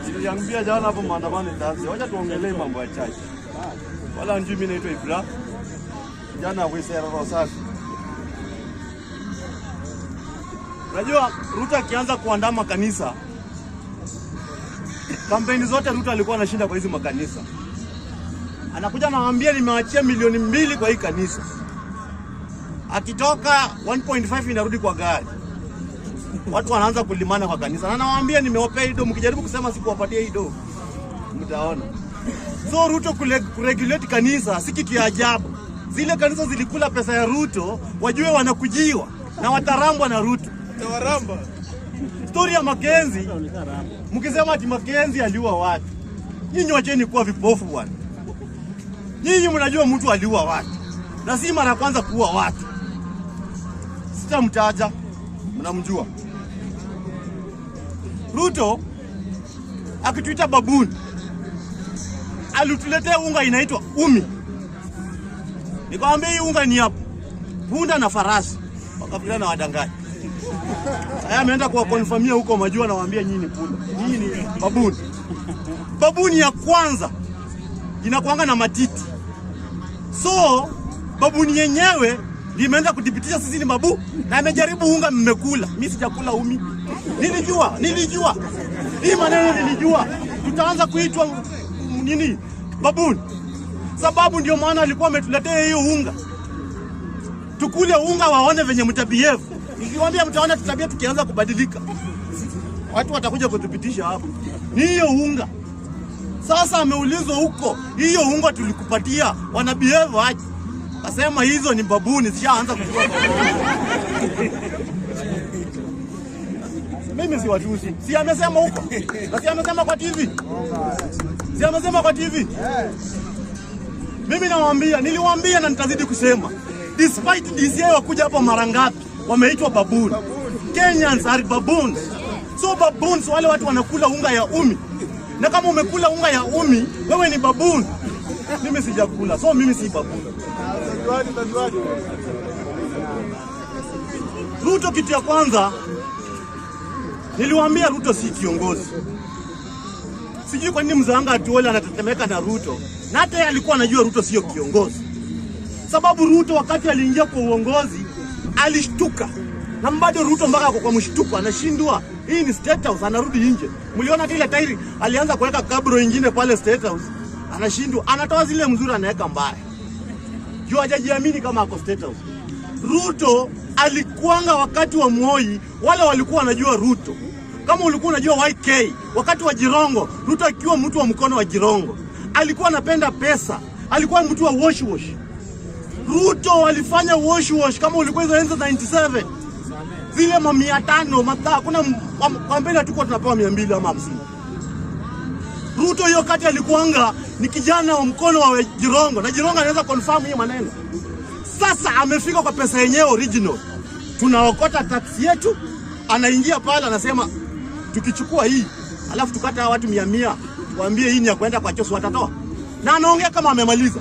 Niliambia jana hapo maandamano itaanza. Wacha tuongelee mambo ya church. Wala njui mimi naitwa Ibra. Jana wesera roho safi. Unajua Ruto akianza kuandaa makanisa, kampeni zote Ruto alikuwa anashinda kwa hizi makanisa. Anakuja anawaambia nimeachia 2 milioni kwa hii kanisa. Akitoka 1.5 inarudi kwa gari. Watu wanaanza kulimana kwa kanisa. Na nawaambia nimewapea hii do, mkijaribu kusema sikuwapatia hii do, mtaona. So Ruto kuregulate kanisa si kitu ya ajabu. Zile kanisa zilikula pesa ya Ruto, wajue wanakujiwa na watarambwa na Ruto. Tawaramba. Story ya Makenzi, mkisema ati Makenzi aliua watu, nyinyi wacheni kuwa vipofu bwana. Nyinyi mnajua mtu aliua watu, na si mara ya kwanza kuua watu. Sitamtaja, mnamjua. Ruto akituita baboon, alituletea unga inaitwa umi. Nikamwambia hii unga ni ya punda na farasi, wakafikiria nawadanganya. Sasa ameenda kuwaconfirmia huko majua, nawaambia nyinyi ni punda, nyinyi ni baboon. Baboon ya kwanza inakuanga na matiti, so baboon yenyewe limeenda kudhibitisha sisi ni baboon, na amejaribu unga, mmekula. Mimi sijakula umi. Nilijua, nilijua hii maneno, nilijua tutaanza kuitwa nini baboon, sababu ndio maana alikuwa ametuletea hiyo unga tukule unga waone venye mtabehave. Nikiwaambia mtaona tabia tukianza kubadilika, watu watakuja kuthibitisha hapo. Ni hiyo unga. Sasa ameulizwa huko, hiyo unga tulikupatia wana behave aje? Kasema hizo ni baboon zishaanza kukua. Mimi si watusi. Si amesema huko? Na si amesema kwa TV? Si amesema kwa TV? Mimi nawaambia, niliwaambia na nitazidi kusema. Despite DCI wakuja hapa mara ngapi, wameitwa baboon. Kenyans are baboons. So baboons wale watu wanakula unga ya umi. Na kama umekula unga ya umi, wewe ni baboon. Mimi sijakula, so mimi si baboon. Tajuaje, tajuaje? Ruto, kitu ya kwanza niliwaambia Ruto si kiongozi. Sijui kwa nini mzanga Atuoli anatetemeka na Ruto, na hata yeye alikuwa anajua Ruto sio kiongozi, sababu Ruto wakati aliingia kwa uongozi alishtuka, na bado Ruto mpaka ako kwa mshtuko, anashindwa hii ni State House, anarudi nje. Mliona hata ile tairi alianza kuweka kabro ingine pale State House, anashindwa, anatoa zile mzuri anaweka mbaya juu hajajiamini kama ako State House. Ruto alikuanga wakati wa Moi, wale walikuwa wanajua Ruto. Kama ulikuwa unajua YK wakati wa Jirongo, Ruto akiwa mtu wa mkono wa Jirongo, alikuwa anapenda pesa, alikuwa mtu wa wash wash. Ruto alifanya wash wash kama ulikuwa hizo enzi 97 zile 500 mataa, kuna kampeni hatukuwa tunapewa 200 ama 50. Ruto hiyo kati alikuanga ni kijana wa mkono wa Jirongo, na Jirongo anaweza confirm hiyo maneno. Sasa amefika kwa pesa yenyewe original, tunaokota tax yetu, anaingia pale anasema tukichukua hii alafu tukata hawa watu mia mia, tuambie hii ni ya kwenda kwa choso, watatoa. Na anaongea kama amemaliza.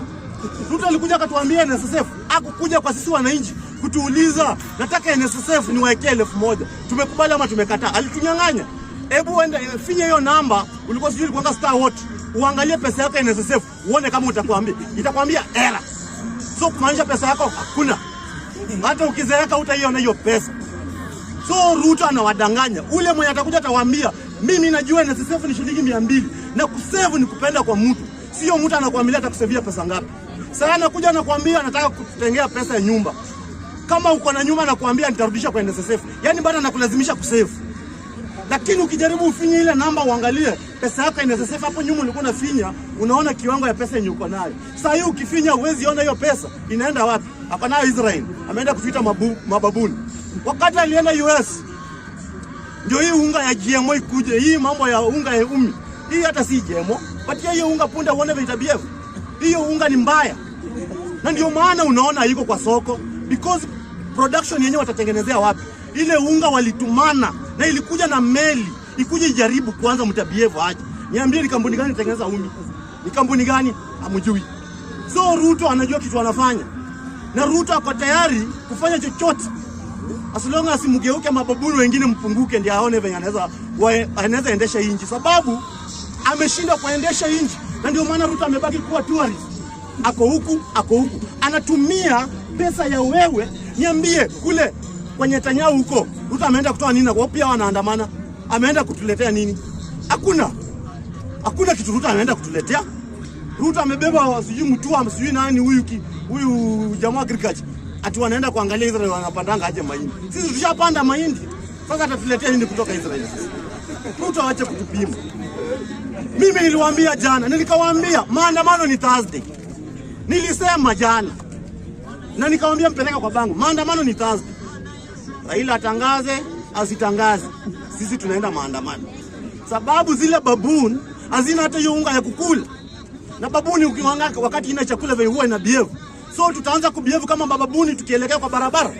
Ruto alikuja akatuambia NSSF, akukuja kwa sisi wananchi kutuuliza nataka NSSF niwaekee 1000, tumekubali ama tumekataa? Alitunyang'anya. Hebu enda finya hiyo namba, ulikuwa sijui ilikuwa star what, uangalie pesa yako NSSF uone kama utakwambia, itakwambia error. So kumaanisha pesa yako hakuna, hata ukizeeka utaiona hiyo pesa. So Ruto anawadanganya. Ule mwenye atakuja atawaambia mimi najua NSSF ni shilingi 200 na kusave ni kupenda kwa mtu, sio mtu anakuambia atakusavia pesa ngapi. Sasa anakuja anakuambia anataka kutengea pesa ya nyumba. Kama uko na nyumba anakuambia nitarudisha kwa NSSF, yaani bado anakulazimisha kusave. Lakini ukijaribu ufinye ile namba uangalie pesa yako NSSF hapo nyuma ulikuwa unafinya, unaona kiwango ya pesa yenye uko nayo. Sasa hii ukifinya huwezi ona hiyo pesa inaenda wapi. Hapa nayo Israel ameenda kutuita mababoon. Wakati alienda US ndio hii unga ya GMO ikuje, hii mambo ya unga ya umi. Hii hata si GMO. Patia hiyo unga punda uone vile itabehave. Hiyo unga ni mbaya. Na ndio maana unaona iko kwa soko because production yenyewe watatengenezea wapi? Ile unga walitumana na ilikuja na meli, ikuje ijaribu kwanza mtabehave aje. Niambie ni kampuni gani itengeneza umi? Ni kampuni gani? Hamjui. So Ruto anajua kitu anafanya. Na Ruto ako tayari kufanya chochote. As long as mgeuke mababoon wengine mpunguke, ndio aone venye anaweza endesha inchi, sababu ameshindwa kuendesha inchi, na ndio maana Ruto amebaki kuwa tourist. Ako huku, ako huku, anatumia pesa ya wewe. Niambie, kule kwenye Netanyahu huko Ruto ameenda kutoa nini? Na kwa pia wanaandamana, ameenda kutuletea nini? Hakuna, hakuna kitu Ruto anaenda kutuletea. Ruto amebeba sijui mtua, sijui nani huyu huyu jamaa agriculture, ati wanaenda kuangalia Israel wanapandanga aje mahindi. Sisi tushapanda mahindi, sasa atatuletea nini kutoka Israel? Sasa Ruto aache kutupima. Mimi niliwaambia jana, nilikawaambia maandamano ni Thursday. Nilisema jana na nikawaambia mpeleka kwa bango, maandamano ni Thursday. Raila atangaze asitangaze, sisi tunaenda maandamano, sababu zile baboon hazina hata hiyo unga ya kukula, na baboon ukiwanga wakati ina chakula vile huwa ina behave. So tutaanza kubehave kama mababoon tukielekea kwa barabara.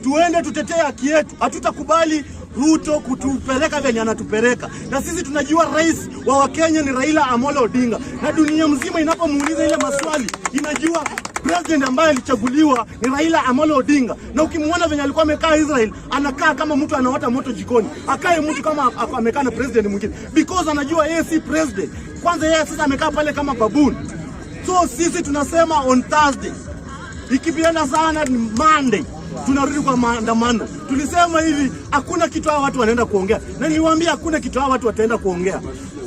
Tuende tutetee haki yetu, hatutakubali Ruto kutupeleka venye anatupeleka. Na sisi tunajua rais wa Wakenya ni Raila Amolo Odinga, na dunia mzima inapomuuliza ile maswali inajua president ambaye alichaguliwa ni Raila Amolo Odinga. Na ukimuona venye alikuwa amekaa Israel, anakaa kama mtu anaota moto jikoni, akae mtu kama amekaa na president mwingine, because anajua yeye si president. Kwanza yeye sasa amekaa pale kama baboon. So sisi tunasema on Thursday, ikipiana sana ni Monday, tunarudi kwa maandamano. Tulisema hivi, hakuna kitu hawa watu wanaenda kuongea, na niliwaambia hakuna kitu hawa watu wataenda kuongea,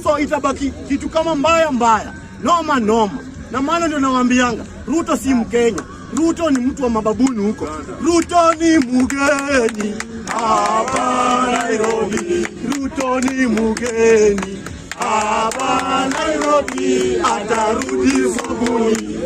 so itabaki kitu kama mbaya mbaya, noma noma. Na maana ndio nawaambianga, Ruto si Mkenya, Ruto ni mtu wa mababoon huko. Ruto ni mgeni hapa Nairobi, Ruto ni mgeni hapa Nairobi, atarudi sabuni.